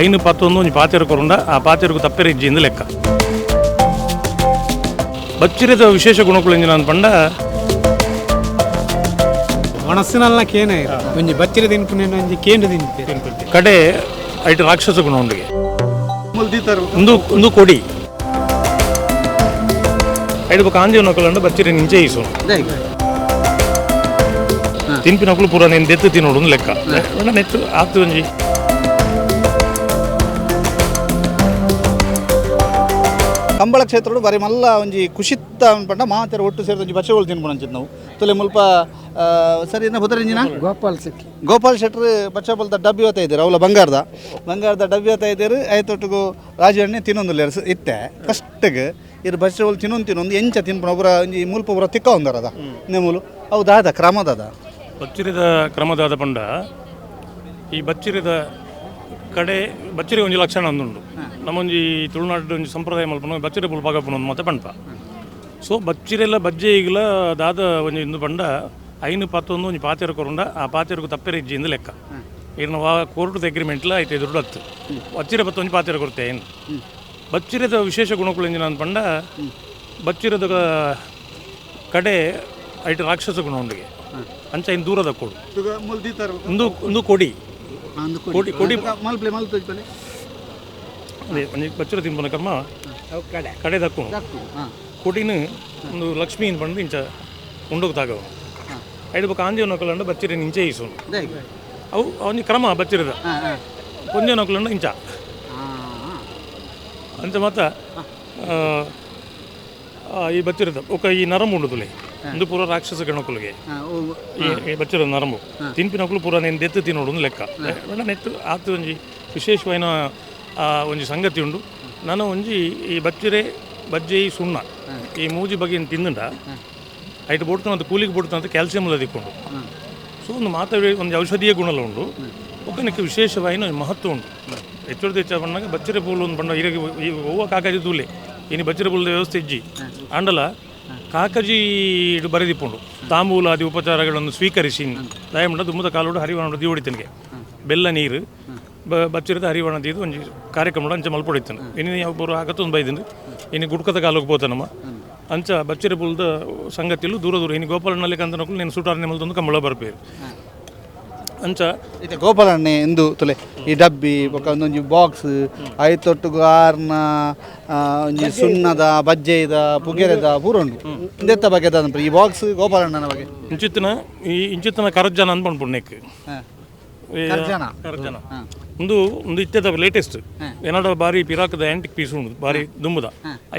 ಐನು ಪತ್ತೊಂದು ಒಂಜಿ ಪಾತೆರ ಕೊರುಂಡ ಆ ಪಾತೆರಗು ತಪ್ಪೆರೆ ಇಜ್ಜಿ ಲೆಕ್ಕ. ಬಚ್ಚಿರದ ವಿಶೇಷ ಗುಣಕುಲು ಎಂಜಿನ ಪಂಡ ಒಣಸಿನಲ್ಲ ಕೇನ ಒಂಜಿ ಬಚ್ಚಿರ ತಿನ್ಪುನೇನು ಒಂಜಿ ಕೇಂದ್ರ ತಿನ್ಪೇರು. ಕಡೆ ಐಟ್ ರಾಕ್ಷಸ ಗುಣ ಉಂಡಿಗೆ. ಒಂದು ಒಂದು ಕೊಡಿ ಐದು ಬೊಕ ಆಂಜೇವ್ ಬಚ್ಚಿರ ನಿಂಚೆ ಈಸು ತಿನ್ಪಿನಕುಲು ಪೂರ నేను ದೆತ್ತು ತಿನ್ನೋಡು ಲೆಕ್ಕ. ನೆತ್ತು ಆತು ಒಂಜಿ ಕಂಬಳ ಕ್ಷೇತ್ರಡು ಬರಿ ಮಲ್ಲ ಒಂಜಿ ಕುಶಿತ್ತ ಪಂಡ ಮಾತೆರ ಒಟ್ಟು ಸೇರಿದ ಒಂಜಿ ಬಚ್ಚೆಗಳು ತಿನ್ಪುನ ಅಂಚಿತ್ ನಾವು ತುಲೆ ಮುಲ್ಪ. ಸರಿ ಏನ ಪುದರಿಂಜಿನ? ಗೋಪಾಲ್ ಶೆಟ್ಟಿ. ಗೋಪಾಲ್ ಶೆಟ್ಟರು ಬಚ್ಚಬಲ್ದ ಡಬ್ಬಿ ಹೊತ್ತ ಇದ್ದೀರು. ಅವಲ ಬಂಗಾರದ ಬಂಗಾರದ ಡಬ್ಬಿ ಹೊತ್ತ ಇದ್ದೀರು. ಆಯ್ತೊಟ್ಟಿಗೂ ರಾಜಣ್ಣೆ ತಿನ್ನೊಂದುಲ್ಲೇರು ಇತ್ತೆ ಫಸ್ಟಿಗೆ ಇರು ಬಚ್ಚಬಲ್ ತಿನ್ನೊಂದು ತಿನ್ನೊಂದು ಎಂಚ ತಿನ್ಪುನ ಒಬ್ಬರ ಒಂಜಿ ಮುಲ್ಪ ಒಬ್ಬರ ತಿಕ್ಕ ಒಂದರದ ನೆಮೂಲು ಅವು ದಾದ ಕ್ರಮದಾದ? ಬಚ್ಚಿರದ ಕ್ರಮದಾದ ಪಂಡ ಈ ಬಚ್ಚಿರದ ಕಡೆ ಬಚ್ಚಿರಿ ಒಂಜಿ ಲಕ್ಷಣ ಒಂದುಂಡು. ನಮ್ಮೊಂಜಿ ತುಳುನಾಡು ಒಂಜಿ ಸಂಪ್ರದಾಯ ಮಲ್ಪುನ ಬಚ್ಚಿರೆ ಪುಲ್ ಪಾಕಪುನ ಒಂದು ಮತ್ತೆ ಪಂಪ. ಸೊ ಬಚ್ಚಿರೆಲ್ಲ ಬಜ್ಜೆ ಈಗಲ ದಾದ ಒಂಜಿ ಇಂದು ಪಂಡ ಐನು ಪತ್ತೊಂದು ಒಂಜಿ ಪಾತೆರ ಕೊರುಂಡ ಆ ಪಾತೆರಗು ತಪ್ಪೆರೆ ಇಜ್ಜಿ ಇಂದು ಲೆಕ್ಕ. ಇನ್ನು ವಾ ಕೋರ್ಟದ ಅಗ್ರಿಮೆಂಟ್ಲ ಐತೆ ಎದುರು ಹತ್ತು ಬಚ್ಚಿರೆ ಪತ್ತೊಂಜಿ ಒಂಜಿ ಪಾತೆರ ಕೊರ್ತೆ. ಏನು ಬಚ್ಚಿರದ ವಿಶೇಷ ಗುಣಕುಲು ಎಂಜಿನ ಪಂಡ ಬಚ್ಚಿರದ ಕಡೆ ಐಟ್ ರಾಕ್ಷಸ ಗುಣ ಉಂಡಿಗೆ. ಅಂಚ ಇನ್ನು ದೂರದ ಕೊಡು ಒಂದು ಒಂದು ಕೊಡಿ ಕೊಡಿ ಕೊಡಿ. ಮಲ್ಪ್ಲೆ ಮಲ್ತು. ಅದೇ ಒಂಜಿ ಬಚ್ಚಿರ ತಿನ್ಪುನ ಕರ್ಮ ಕಡೆ ದಕ್ಕು ಕೊಡಿನ ಒಂದು ಲಕ್ಷ್ಮೀ ಪಂಡು ಇಂಚ ಉಂಡೋಗ್ ತಾಗವು. ಐದು ಬೊಕ ಆಂಜೇವ್ ನಕಲಂಡ ಬಚ್ಚಿರೆ ನಿಂಚೆ ಈಸು. ಅವು ಒಂಜಿ ಕ್ರಮ ಬಚ್ಚಿರದ. ಪೊಂಜೆ ನಕಲಂಡ ಇಂಚ ಅಂಚ ಮಾತ. ಈ ಬಚ್ಚಿರದ ఒక ಈ ನರಮು ಉಂಡುದುಲೆ ಒಂದು ಪೂರ ರಾಕ್ಷಸ ಗಣಕುಲಿಗೆ. ಈ ಈ ಬಚ್ಚಿರದ ನರಮು ತಿನ್ಪಿನಕುಲು ಪೂರ నేను ದೆತ್ತು ತಿನ್ನೋಡು ಒಂದು ಲೆಕ್ಕ. ನೆತ್ತು ಆತು ಒಂಜಿ ವಿಶೇಷವಾಯಿನ ಒಂಜಿ ಸಂಗತಿ ಉಂಡು. ನಾನು ಒಂಜಿ ಈ ಬಚ್ಚಿರೆ ಬಜ್ಜೆ ಈ ಸುಣ್ಣ ಈ ಮೂಜಿ ಬಗೆಯನ್ನು ತಿಂದುಂಡ ಐಟ್ ಬೋಡ್ತಾನಂತ ಕೂಲಿಗೆ ಬೋಡ್ತಾನಂತ ಕ್ಯಾಲ್ಸಿಯಂ ಎಲ್ಲ ದಿಕ್ಕೊಂಡು. ಸೊ ಒಂದು ಮಾತಾಡಿ ಒಂದು ಔಷಧೀಯ ಗುಣಲ ಉಂಡು. ಒಕ್ಕನಕ್ಕೆ ವಿಶೇಷವಾಯಿನ ಒಂಜಿ ಮಹತ್ವ ಉಂಡು. ಹೆಚ್ಚು ಹೆಚ್ಚು ಬಣ್ಣಾಗ ಬಚ್ಚಿರೆ ಪೂಲು ಒಂದು ಬಣ್ಣ ಇರಗೆ ಈ ಹೂವು ಕಾಕಾಜಿ ತೂಲೆ ಇನ್ನು ಬಚ್ಚಿರೆ ಪೂಲದ ವ್ಯವಸ್ಥೆ ಇಜ್ಜಿ. ಆಂಡಲ ಕಾಕಜಿ ಇಡು ಬರೆದಿಪ್ಪುಂಡು ತಾಂಬೂಲಾದಿ ಉಪಚಾರಗಳನ್ನು ಸ್ವೀಕರಿಸಿ ದಯಮಂಡ ದುಮ್ಮದ ಕಾಲೋಡು ಹರಿವಾಣ ದೀವಡಿತನಿಗೆ ಬೆಲ್ಲ ನೀರು ಬಚ್ಚಿರದ ಹರಿವಾಣ ದೀದು ಒಂಜಿ ಕಾರ್ಯಕ್ರಮ ಅಂಚ ಮಲ್ಪೊಡಿತ್ತನು. ಇನ್ನು ಒಬ್ಬರು ಆಗತ್ತೊಂದು ಬೈದಿಂದು ಇನ್ನು ಗುಡ್ಕದ ಕಾಲಕ್ಕೆ ಪೋತನಮ್ಮ. ಅಂಚ ಬಚ್ಚಿರೆ ಪುಲ್ದ ಸಂಗತಿಲು ದೂರ ದೂರ ಇನ್ನು ಗೋಪಾಲನಲ್ಲಿ ಕಂತನಕುಲು ನೀನು ಸುಟಾರನೆ ಮಲ್ತೊಂದು ಕಂಬಳ ಬರ್ಪೇರು ಅಂಚ. ಇತ್ತೆ ಗೋಪಾಲಣ್ಣೆ ಎಂದು ತುಲೆ ಈ ಡಬ್ಬಿ ಬೊಕ್ಕ ಒಂದೊಂಜಿ ಬಾಕ್ಸ್ ಐತೊಟ್ಟುಗು ಆರ್ನ ಒಂಜಿ ಸುಣ್ಣದ ಬಜ್ಜೆದ ಪುಗೆರೆದ ಪೂರ ಉಂಡು. ಇಂದೆತ್ತ ಬಗ್ಗೆ ದಾದ ಈ ಬಾಕ್ಸ್ ಗೋಪಾಲಣ್ಣನ ಬಗ್ಗೆ? ಇಂಚಿತ್ತಿನ ಈ ಇಂಚಿತ್ತಿನ ಕರಜ್ಜನ ಅಂದ್ ಪುಣ್ಯಕ್ಕೆ. ಕರ್ಜನ? ಕರಜ್ಜನ ಒಂದು ಒಂದು ಇತ್ತೆದ ಲೇಟೆಸ್ಟ್ ಏನಾಡ ಬಾರಿ ಪಿರಾಕದ ಆ್ಯಂಟಿಕ್ ಪೀಸ್ ಉಂಡು. ಬಾರಿ ದುಂಬುದ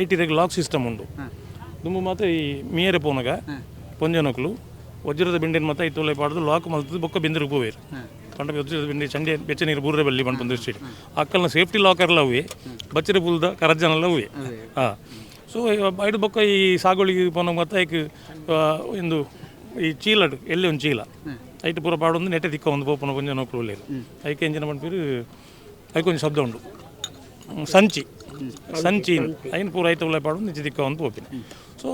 IT lock system ಉಂಡು. ದುಂಬು ಮಾತ್ರ ಈ ಮೀಯರೆ ಪೋನಗ ಪೊಂಜನಕುಲು ವಜ್ರದ ಬಿಂಡಿನ ಮತ್ತೆ ಐತೊಲೆ ಪಾಡ್ದು ಲಾಕ್ ಮಲ್ತದ್ದು ಬೊಕ್ಕ ಬಿಂದಿರಿಗೆ ಪೋವೇರು. ಪಂಡ ವಜ್ರದ ಬಿಂಡಿ ಚಂಡೆ ಬೆಚ್ಚ ನೀರು ಬೂರ್ರೆ ಬಲ್ಲಿ ಪಂಡ ದೃಷ್ಟಿ ಅಕ್ಕಲ್ನ ಸೇಫ್ಟಿ ಲಾಕರ್ಲ ಅವೆ ಬಚ್ಚರೆ ಪುಲ್ದ ಕರಜ್ಜನಲ್ಲ ಅವೇ. ಹಾಂ, ಸೊ ಐದು ಬೊಕ್ಕ ಈ ಸಾಗೋಳಿಗೆ ಪೋನ ಮತ್ತೆ ಐಕ್ ಇಂದು ಈ ಚೀಲಡ್ ಎಲ್ಲಿ ಒಂದು ಚೀಲ ಐಟ್ ಪೂರ ಪಾಡೊಂದು ನೆಟ್ಟೆ ತಿಕ್ಕ ಒಂದು ಪೋಪುನ ಕೊಂಚ ನೌಕರು ಒಳ್ಳೆಯದು. ಐಕೆ ಎಂಜಿನ ಪನ್ಪೀರು ಐಕೊಂಚ ಶಬ್ದ ಉಂಡು. ಸಂಚಿ ಸಂಚಿ ಐನ್ ಪೂರ ಐತ ಉಳ್ಳೆ ಪಾಡೊಂದು ನಿಜ ತಿಕ್ಕ ಒಂದು ಪೋಪಿನ. ಸೊ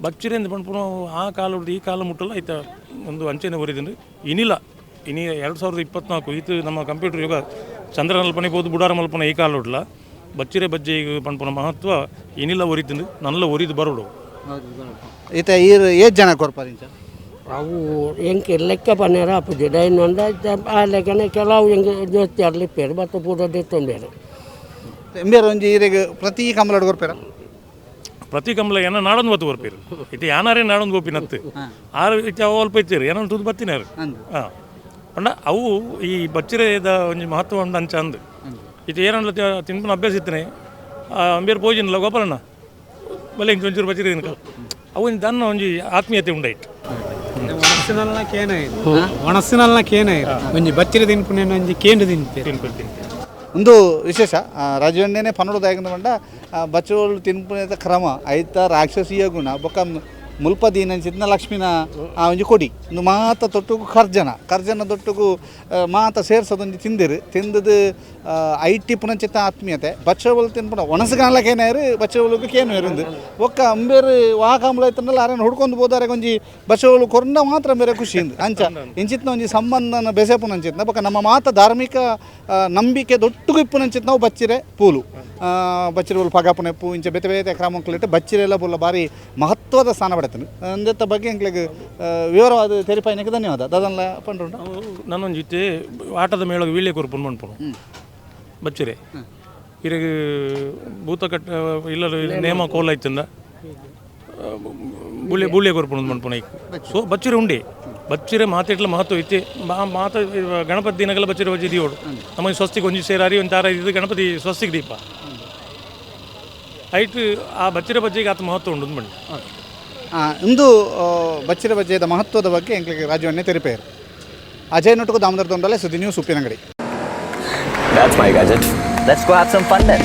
ಬಚ್ಚಿರೆಂದು ಪನ್ಪುನ ಆ ಕಾಲ ಹಿಡ್ದು ಈ ಕಾಲ ಮುಟ್ಟಲ್ಲ ಐತ ಒಂದು ಅಂಚೆನೆ ಒರಿದಿಂಡು ಇನಿಲ ಇನಿ 2024 ಈತ ನಮ್ಮ ಕಂಪ್ಯೂಟರ್ ಯುಗ ಚಂದ್ರ ಮಲ್ಪನೆ ಪೋದು ಬುಡಾರ ಮಲ್ಪನೆ ಈ ಕಾಲ ಉಡ್ಲ ಬಚ್ಚಿರೆ ಬಜ್ಜೆ ಪನ್ಪುನ ಮಹತ್ವ ಇನಿಲ ಒರಿದಿಂಡು ನಲ್ಲ ಒರಿದು ಬರೋಡು. ಇತ್ತೆ ಈರ್ ಏತ್ ಜನ ಕೊರ್ಪಾರ್ ಇಂಚ? ಅವು ಎಂಕ್ ಲೆಕ್ಕ ಪನ್ನೆರ ಆಪುಜಿ. ಡೈನ್ ಒಂದ ಆ ಲೆಕ್ಕನೆ ಕೆಲವು ಎಂಕ್ ದೋಸ್ತಿಯರ್ಲು ಇಪ್ಪೆರ್ ಬತ್ತ ಪೂರ ದೆತ್ತೊಂಬೆರ್. ಎಂಬೇರು ಒಂಜಿ ಈರೆಗ್ ಪ್ರತಿ ಕಂಬಳಡ್ ಕೊರ್ಪೇರ? ಪ್ರತಿ ಕಂಬಳ ಏನ ನಾಡೊಂದು ಬತ್ತು ಬರ್ಪೇರು. ಇತ್ತೆ ಯಾನಾರೇ ನಾಡೊಂದು ಗೋಪಿನತ್ತು ಆರು ಇತ್ತೆ ಅವು ಅಲ್ಪ ಇತ್ತೀರು ಏನೋ ತೂದು ಬತ್ತಿನಾರು. ಹಾಂ, ಪಂಡ ಅವು ಈ ಬಚ್ಚಿರೆದ ಒಂಜಿ ಮಹತ್ವ ಉಂಡು ಅಂಚ ಅಂದು. ಇತ್ತೆ ಏನಂಡ್ಲ ತಿನ್ಪುನ ಅಭ್ಯಾಸ ಇತ್ತನೆ ಅಂಬೇರು ಪೋಜಿನಲ್ಲ ಗೋಪಾಲಣ್ಣ ಬಲೆ ಇಂಚ ಒಂಚೂರು ಬಚ್ಚಿರೆ ತಿನ್ಕ ಅವು ಒಂಜಿ ದನ್ನ ಒಂಜಿ ಆತ್ಮೀಯತೆ ಉಂಡಾಯ್ತು. ಒಣಸಿನಲ್ಲ ಕೇನ ಒಣಸಿನಲ್ಲ ಕೇನ ಒಂಜಿ ಬಚ್ಚಿರ ತಿನ್ಪುನೇನು ಒಂಜಿ ಕೇಂದ್ರ ತಿನ್ಪೇರು. ತಿನ್ಪು ತಿನ್ಪು. ಒಂದು ವಿಶೇಷ ರಾಜವಣ್ಣನೇ ಪನ್ನೊಡು ದಾಯಕಂದ ಪಂಡ ಬಚ್ಚೋಳು ತಿನ್ಪುನೇತ ಕ್ರಮ ಐತ ರಾಕ್ಷಸೀಯ ಗುಣ ಬೊಕ್ಕ ಮುಲ್ಪ ದೀನಂಚಿತ್ತಿನ ಲಕ್ಷ್ಮಿನ ಆ ಒಂಜಿ ಕೊಡಿ ಉಂದು ಮಾತ ತೊಟ್ಟುಗು ಖರ್ಜನ ಖರ್ಜನ ದೊಟ್ಟುಗು ಮಾತ ಸೇರ್ಸದೊಂಜಿ ತಿಂದಿರು ತಿಂದದು IT ಪುನಂಚಿತ್ತ ಆತ್ಮೀಯತೆ ಬಚ್ಚವಲ್ ತಿನ್ಪುನ ಒಣಸುಗಾನ್ಲ ಕೇನಾರು ಬಚ್ಚವಲುಗು ಕೇನು ಇರುಂದು ಒಕ್ಕ ಅಂಬೇರು ವಾಕಾಂಬಳ ಐತಂಡಲ ಅರನ್ ಹುಡ್ಕೊಂಡು ಹೋದಾರೆ ಒಂಜಿ ಬಚ್ಚವಲು ಕೊರ್ನ ಮಾತ್ರ ಬೇರೆ ಖುಷಿ ಇಂದು ಅಂಚ ಇಂಚಿತ್ನ ಒಂಜಿ ಸಂಬಂಧನ ಬೆಸೆಪುನಂಚಿತ್ನ ಬೊಕ್ಕ ನಮ್ಮ ಮಾತ ಧಾರ್ಮಿಕ ನಂಬಿಕೆ ದೊಟ್ಟುಗು ಇಪ್ಪುನಂಚಿತ್ ನಾವು ಬಚ್ಚಿರೆ ಪೂಲು ಬಚ್ಚಿರೆ ಪೂಲು ಪಗಾಪುನೆ ಪೂ ಇಂಚ ಬೇತೆ ಬೇತೆ ಕ್ರಮಕ್ಕಳಿಟ್ಟು ಬಚ್ಚಿರೆಲ್ಲ ಪೂಲ ಬಾರಿ ಮಹತ್ವದ ಸ್ಥಾನ ಪಡೆತನು ಅಂದೆತ್ತ ಬಗ್ಗೆ ಎಂಕ್ಲೆಗ್ ವಿವರವಾದ ತೆರಿಪಾಯಿನಕ್ಕೆ ಧನ್ಯವಾದ ದಾದನ್ಲ ಪಂಡ್ರುಂಡ. ನಾನೊಂದು ಇತ್ತೆ ಆಟದ ಮೇಳಗ್ ವೀಳ್ಯ ಕೊರ್ಪುನ್ ಮನ್ಪುನು ಬಚ್ಚಿರೆ ಇರೆಗ್ ಭೂತ ಕಟ್ಟ ಇಲ್ಲ ನೇಮ ಕೋಲ ಐತಂದ ಬುಳ್ಳೆ ಬುಳ್ಳೆ ಕೊರ್ಪುನು ಮನ್ಪುನ ಐಕ್. ಸೊ ಬಚ್ಚಿರೆ ಉಂಡೆ ಬಚ್ಚಿರೆ ಮಾತೆಟ್ಲ ಮಹತ್ವ ಇತ್ತೆ ಮಾತ ಗಣಪತಿ ದಿನಗಲ ಬಚ್ಚಿರೆ ಬಜ್ಜಿ ದಿಯೋಡು ನಮಗೆ ಸ್ವಸ್ತಿಗೆ ಒಂಜಿ ಸೇರಾರಿ ಒಂದು ತಾರ ಇದು ಗಣಪತಿ ಸ್ವಸ್ತಿಗೆ ದೀಪ ಐಟ್ ಆ ಬಚ್ಚಿರೆ ಬಜ್ಜಿಗೆ ಆತ ಮಹತ್ವ ಉಂಡು ಬಣ್ಣ. ಇಂದು ಬಚ್ಚಿರೆ ಬಜ್ಜೆದ ಮಹತ್ವದ ಬಗ್ಗೆ ಎಂಕ್ಲೆಗ್ ರಾಜವನ್ನೇ ತೆರಿಪೇರು ಅಜಯ್ ನಟುಕು ದಾಮೋದರ ದೊಂಡಲೆ ಸುದ್ದಿ news Uppinangadi. That's my gadget. Let's go have some fun then.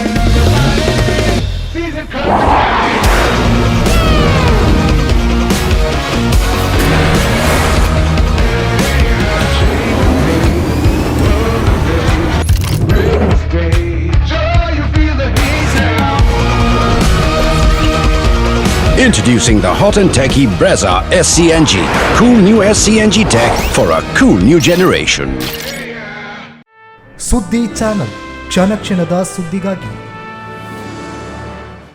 Introducing the hot and techy Brezza SCNG. Cool new SCNG tech for a cool new generation. ಸುದ್ದಿ ಚಾನಲ್, ಕ್ಷಣ ಕ್ಷಣದ ಸುದ್ದಿಗಾಗಿ.